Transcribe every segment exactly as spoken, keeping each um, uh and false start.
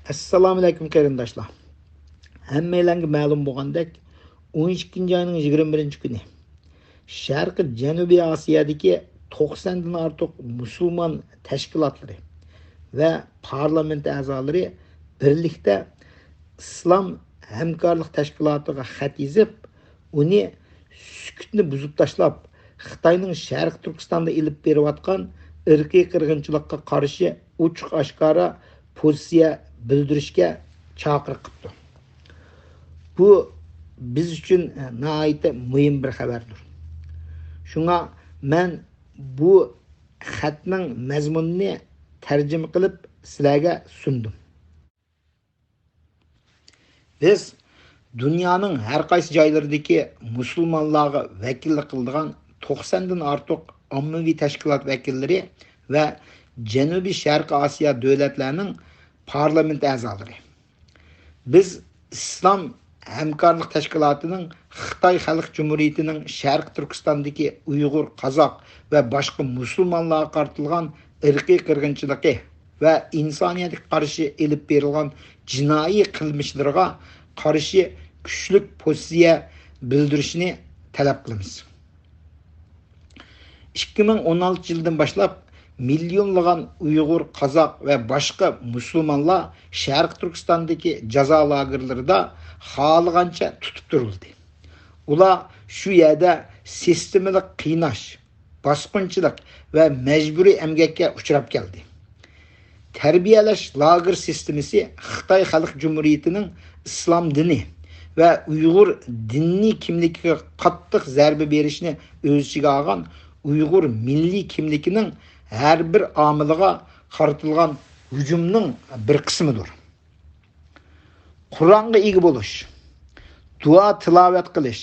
ئەسسالامۇئەلەيكۇم قېرىنداشلار. ھەممەيلەنگە مەلۇم بولغاندەك، ئون ئىككىنچى ئاينىڭ يىگىرمە بىرىنچى كۈنى شەرقىي جەنۇبىي ئاسىيادىكى توقساندىن ئارتۇق مۇسۇلمان تەشكىلاتلىرى ۋە پارلامېنت ئەزالىرى بىرلىكتە ئىسلام ھەمكارلىق تەشكىلاتىغا خەت يېزىپ، ئۇنى سۈكۈتنى بۇزۇپ تاشلاپ، خىتاينىڭ شەرقىي تۈركىستاندا ئېلىپ بېرىۋاتقان ئىرقىي قىرغىنچىلىققا قارشى ئوچۇق ئاشكارا پوزىتسىيە بىلدۈرۈشكە چاقىرىق قىپتۇ. بۇ بىز ئۈچۈن ناھايىتى مۇھىم بىر خەۋەردۇر. شۇڭا مەن بۇ خەتنىڭ مەزمۇنىنى تەرجىمە قىلىپ سىلەرگە سۇندۇم. بىز دۇنيانىڭ ھەر قايسى جايلىرىدىكى مۇسۇلمانلارغا ۋەكىللىك قىلىدىغان توقساندىن ئارتۇق ئاممىۋى تەشكىلات ۋەكىللىرى ۋە جەنۇبىي شەرقىي ئاسىيا دۆلەتلەرنىڭ پارلامېنت ئەزالىرى. بىز ئىسلام ھەمكارلىق تەشكىلاتىنىڭ خىتاي خەلق جۇمھۇرىيىتىنىڭ شەرقىي تۈركىستاندىكى ئۇيغۇر، قازاق ۋە باشقا مۇسۇلمانلارغا قارىتىلغان ئىرقىي قىرغىنچىلىقى ۋە ئىنسانىيەتكە قارشى ئېلىپ بېرىلغان جىنايى قىلمىشلىرىغا قارشى كۈچلۈك پوزىتسىيە بىلدۈرۈشىنى تەلەپ قىلىمىز. ئىككى مىڭ ئون ئالتىنچى يىلدىن باشلاپ مىليونلىغان ئۇيغۇر، قازاق ۋە باشقا مۇسۇلمانلار شەرقىي تۈركىستاندىكى جازا لاگېرلىرىدا خالىغانچە تۇتۇپ تۇرۇلدى. ئۇلار شۇ يەردە سىستېمىلىق قىيناش، باسقۇنچىلىق ۋە مەجبۇرىي ئەمگەككە ئۇچراپ كەلدى. تەربىيەلەش لاگېر سىستېمىسى خىتاي خەلق جۇمھۇرىيىتىنىڭ ئىسلام دىنى ۋە ئۇيغۇر دىنىي كىملىكىگە قاتتىق زەربە بېرىشنى ئۆز ئىچىگە ئالغان ئۇيغۇر مىللىي كىملىكىنىڭ ھەر بىر ئامىلىغا قارىتىلغان ھۇجۇمنىڭ بىر قىسمىدۇر. قۇرئانغا ئىگە بولۇش، دۇئا تىلاۋەت قىلىش،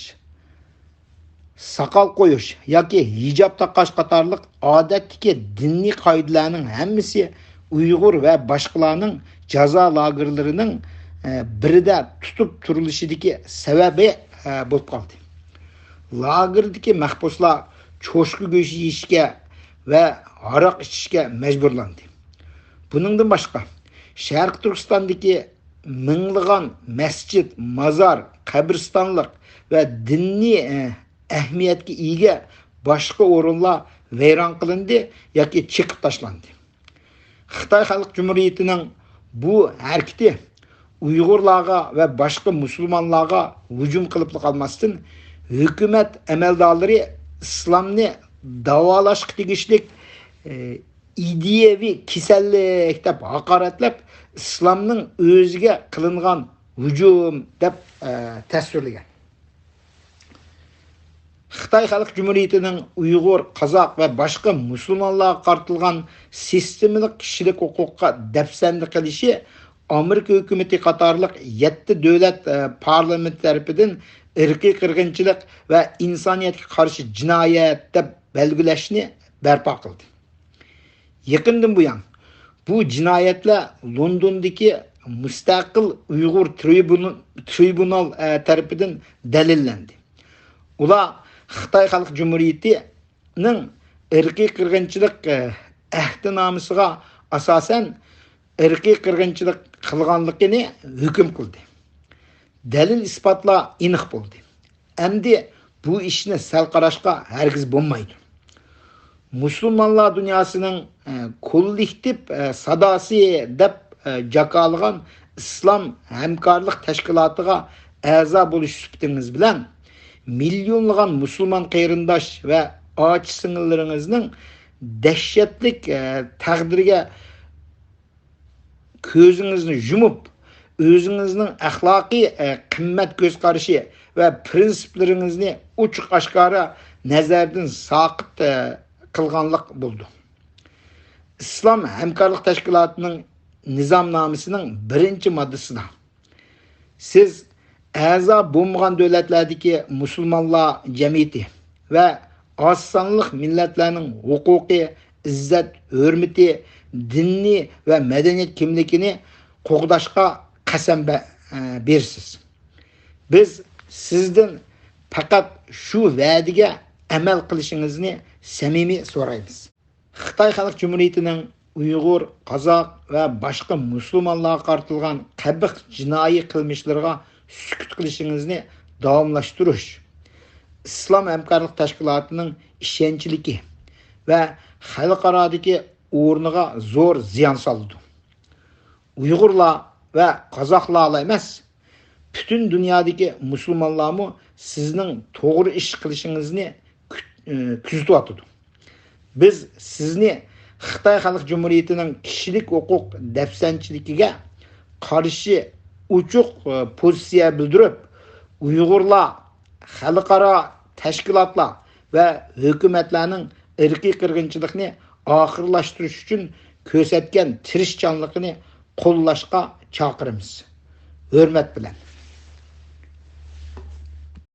ساقال قويۇش ياكى ھىجاب تاقاش قاتارلىق ئادەتتىكى دىنىي قائىدىلەرنىڭ ھەممىسى ئۇيغۇر ۋە باشقىلارنىڭ جازا لاگېرلىرىنىڭ، ئە، بىرىدە تۇتۇپ تۇرۇلۇشىدىكى سەۋەبى، ئە، بولۇپ قالدى. لاگېردىكى مەھبۇسلار چوشقا گۆشى يېيىشكە ۋە ھاراق ئىچىشكە مەجبۇرلاندى. بۇنىڭدىن باشقا، شەرقىي تۈركىستاندىكى مىڭلىغان مەسچىت، مازار، قەبرىستانلىق ۋە دىنىي، ئە، ئەھمىيەتكە ئىگە باشقا ئورۇنلار ۋەيران قىلىندى ياكى چېقىپ تاشلاندى. خىتاي خەلق جۇمھۇرىيىتىنىڭ بۇ ھەرىكىتى ئۇيغۇرلارغا ۋە باشقا مۇسۇلمانلارغا ھۇجۇم قىلىپلا قالماستىن، ھۆكۈمەت ئەمەلدارلىرى ئىسلامنى داۋالاشقا تېگىشلىك، ئى، ئىدىيەۋى كېسەللىك دەپ ھاقارەتلەپ، ئىسلامنىڭ ئۆزىگە قىلىنغان ھۇجۇم دەپ، ئە، تەسۋىرلىگەن. خىتاي خەلق جۇمھۇرىيىتىنىڭ ئۇيغۇر، قازاق ۋە باشقا مۇسۇلمانلارغا قارىتىلغان سىستېمىلىق كىشىلىك ھوقۇققا دەپسەندە قىلىشى ئامېرىكا ھۆكۈمىتى قاتارلىق يەتتە دۆلەت، ئە، پارلامېنتى تەرىپىدىن ئىرقىي قىرغىنچىلىق ۋە ئىنسانىيەتكە قارشى جىنايەت دەپ بەلگىلەشنى بەرپا قىلدى. يېقىندىن بۇيان، بۇ جىنايەتلەر لوندوندىكى مۇستەقىل ئۇيغۇر ترىبۇن-، ترىبۇنال، ئە، تەرىپىدىن دەلىللەندى. ئۇلار خىتاي خەلق جۇمھۇرىيىتىنىڭ ئىرقىي قىرغىنچىلىق، ئە، ئەھدىنامىسىغا ئاساسەن ئىرقىي قىرغىنچىلىق قىلغانلىقىنى ھۆكۈم قىلدى. دەلىل-ئىسپاتلار ئېنىق بولدى. ئەمدى بۇ ئىشنى سەل قاراشقا ھەرگىز بولمايدۇ. مۇسۇلمانلار دۇنياسىنىڭ، ئە، كوللېكتىپ، ئە، ساداسى دەپ، ئە، جاكارلىغان ئىسلام ھەمكارلىق تەشكىلاتىغا ئەزا بولۇش سۈپىتىڭىز بىلەن، مىليونلىغان مۇسۇلمان قېرىنداش ۋە ئاچا-سىڭىللىرىڭىزنىڭ دەھشەتلىك، ئە، تەقدىرىگە كۆزىڭىزنى يۇمۇپ، ئۆزىڭىزنىڭ ئەخلاقىي، ئە، قىممەت كۆز قارىشى ۋە پىرىنسىپلىرىڭىزنى ئوچۇق-ئاشكارا نەزەردىن ساقىت، ئە، قىلغانلىق بولىدۇ. ئىسلام ھەمكارلىق تەشكىلاتىنىڭ نىزامنامىسىنىڭ بىرىنچى ماددىسىدا، سىز ئەزا بولمىغان دۆلەتلەردىكى مۇسۇلمانلار جەمئىيىتى ۋە ئاز سانلىق مىللەتلەرنىڭ ھوقۇقى، ئىززەت، ھۆرمىتى، دىنىي ۋە مەدەنىيەت كىملىكىنى قوغداشقا قەسەم بە-، ئە، بېرىسىز. بىز سىزدىن پەقەت شۇ ۋەدىگە ئەمەل قىلىشىڭىزنى سەمىمىي سورايمىز. خىتاي خەلق جۇمھۇرىيىتىنىڭ ئۇيغۇر، قازاق ۋە باشقا مۇسۇلمانلارغا قارىتىلغان قەبىھ جىنايى قىلمىشلىرىغا سۈكۈت قىلىشىڭىزنى داۋاملاشتۇرۇش، ئىسلام ھەمكارلىق تەشكىلاتىنىڭ ئىشەنچلىكى ۋە خەلقئارادىكى ئورنىغا زور زىيان سالىدۇ. ئۇيغۇرلار ۋە قازاقلارلا ئەمەس، پۈتۈن دۇنيادىكى مۇسۇلمانلارمۇ سىزنىڭ توغرا ئىش قىلىشىڭىزنى كۈت-، ئى، كۆزىتىۋاتىدۇ. بىز سىزنى خىتاي خەلق جۇمھۇرىيىتىنىڭ كىشىلىك ھوقۇق دەپسەندىچىلىكىگە قارشى ئوچۇق، ئى، پوزىتسىيە بىلدۈرۈپ، ئۇيغۇرلار، خەلقئارا تەشكىلاتلار ۋە ھۆكۈمەتلەرنىڭ ئىرقىي قىرغىنچىلىقنى ئاخىرلاشتۇرۇش ئۈچۈن كۆرسەتكەن تىرىشچانلىقىنى قوللاشقا چاقىرىمىز. ھۆرمەت بىلەن.